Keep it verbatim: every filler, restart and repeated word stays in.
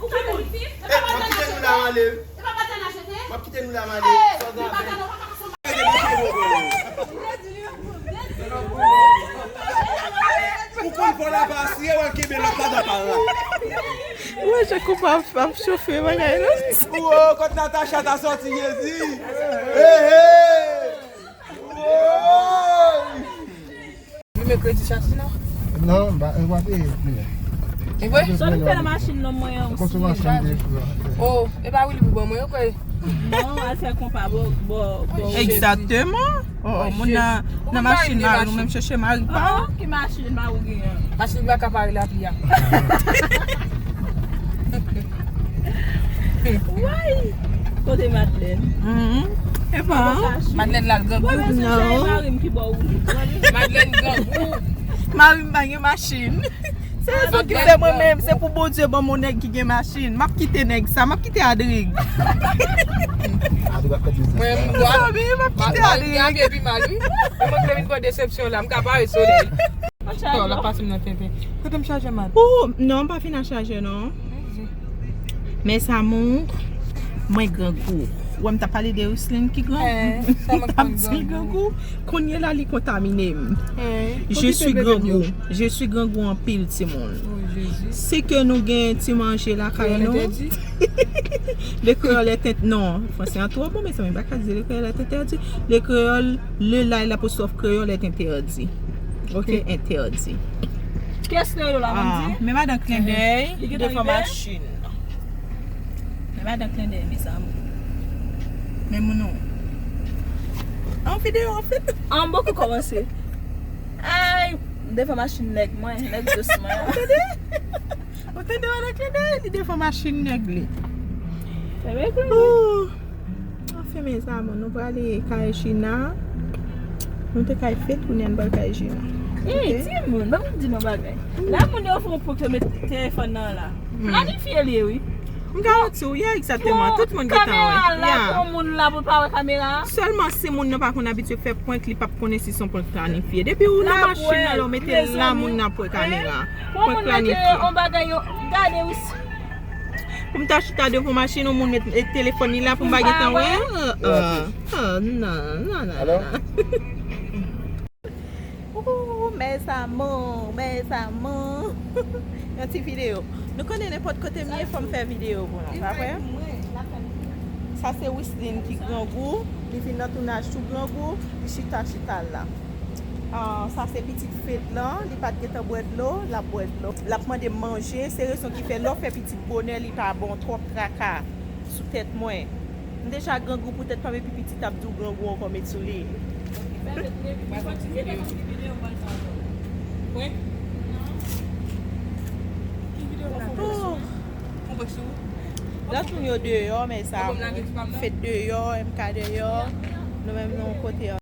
Eh, m ap kite nou la, m ale. M ap kite nou la, m ale. Sa w ta fè? Ou konn fò la pa asiye, w al kenbe lòt la nan pal la. Wè, jan koup ap, ap chofe bagay la. Ou, oh, kot Natacha ta sòti, Jezi. Hey, hey. Woy. Li mèkredi chasi la? Non, ba, e w ap e. E vre? Sa nou fè nan machin non mwen an? Konsèvasyon de. Oh, e pa wi li pou ban mwen, yo kwè. Non, al fè konpa bò, bò, bò. Egzakteman. Oh, oh, moun nan, nan machin mari, ou menm chèche mari pa. Ah, ki machin mari ou genyen? Machin ki pa ka pare lapli a. Woy! Kote Madlèn? Mhm. E pa. Madlèn la grangou. Mwen menm se mari m ki bò ou li. Madlèn grangou. Mari m pa gen machin. Se rezon ki fè mwen menm, se pou Bondye ban m yon nèg ki gen machin. M ap kite nèg sa, m ap kite Adrig. Adrig ap pèdi biznis la. Mwen, m ap kite Adrig. Mwen vin pran desepsyon la, m ka pare solèy. Tò, l ap pase m nan tenten. Kote m chaje, Mad? Oh, non, m pa fin ak chaje, non. Mes amours, mwen grangou. Wè, m t ap pale de Rusline ki grangou. Eh, sa m t ap di l grangou. Kounye la, li kontamine m. Eh, je suis grangou. Je suis grangou anpil, timoun. Oh, Jezi. Se ke nou gen ti manje lakay nou. Le créole est interdit? Le créole est int-, non, franse an twò bon, mezanmi, m pa ka di le créole est interdit. Le créole, le la, l'apostrophe créole est interdit. Ok, entèdi. Kiyès ki rele w la, Mandy? Men madan Klendèy, li gentan rive? Men madan Klendèy, mes amours. Men moun nou. An videyo, an fèt. An bòkò kòmanse. Ay, m devan machin nèg mwen, nèg dous mwen. Ou tande? Ou tande madan Klendèy? Li devan machin nèg li. Fèmen kou. Anfen, mes amours, nou prale kay Gina. Nou te kay fèt, kounye a n pral kay Gina. Ey, timoun, ban m di nou bagay. La moun yo fè yon prank yo met telefòn nan la. Planifye li, wi. M ka di w, yeah, egzakteman. Tout moun gentan wè. Kamera la, pou moun la, pou l pa wè kamera. Sèlman si moun nan pa konn abitye fè prank, li p ap konnen si se yon prank planifye. Depi ou nan machin nan, lè w mete la, moun nan ap wè kamera. Prank planifye. Yon bagay yo gade, wi. Pou m ta chita devan machin, yon moun met, met telefòn li la pou m pa gentan wè. Ah, ah, ah, non, non, non, non. Ooh, mes amours, mes amours. Yon ti videyo. Nou konnen nenpòt kote m ye, fò m fè videyo pou nou, pa vre? Sa se Wisline ki grangou, li vin nan tounaj tou grangou, li chita chita la. Ah, sa se pitit Fed lan, li pa t gentan bwè dlo, l ap bwè dlo. L ap mande m manje, se rezon ki fè lè w fè pitit bonè, li pa ba w twòp traka sou tèt mwen. M deja grangou pou tèt pa m, epi pitit ap di w grangou ankò, met sou li. Oh. Lòt moun yo deyò, men sa, fèt deyò, M K deyò. Nou menm nou kote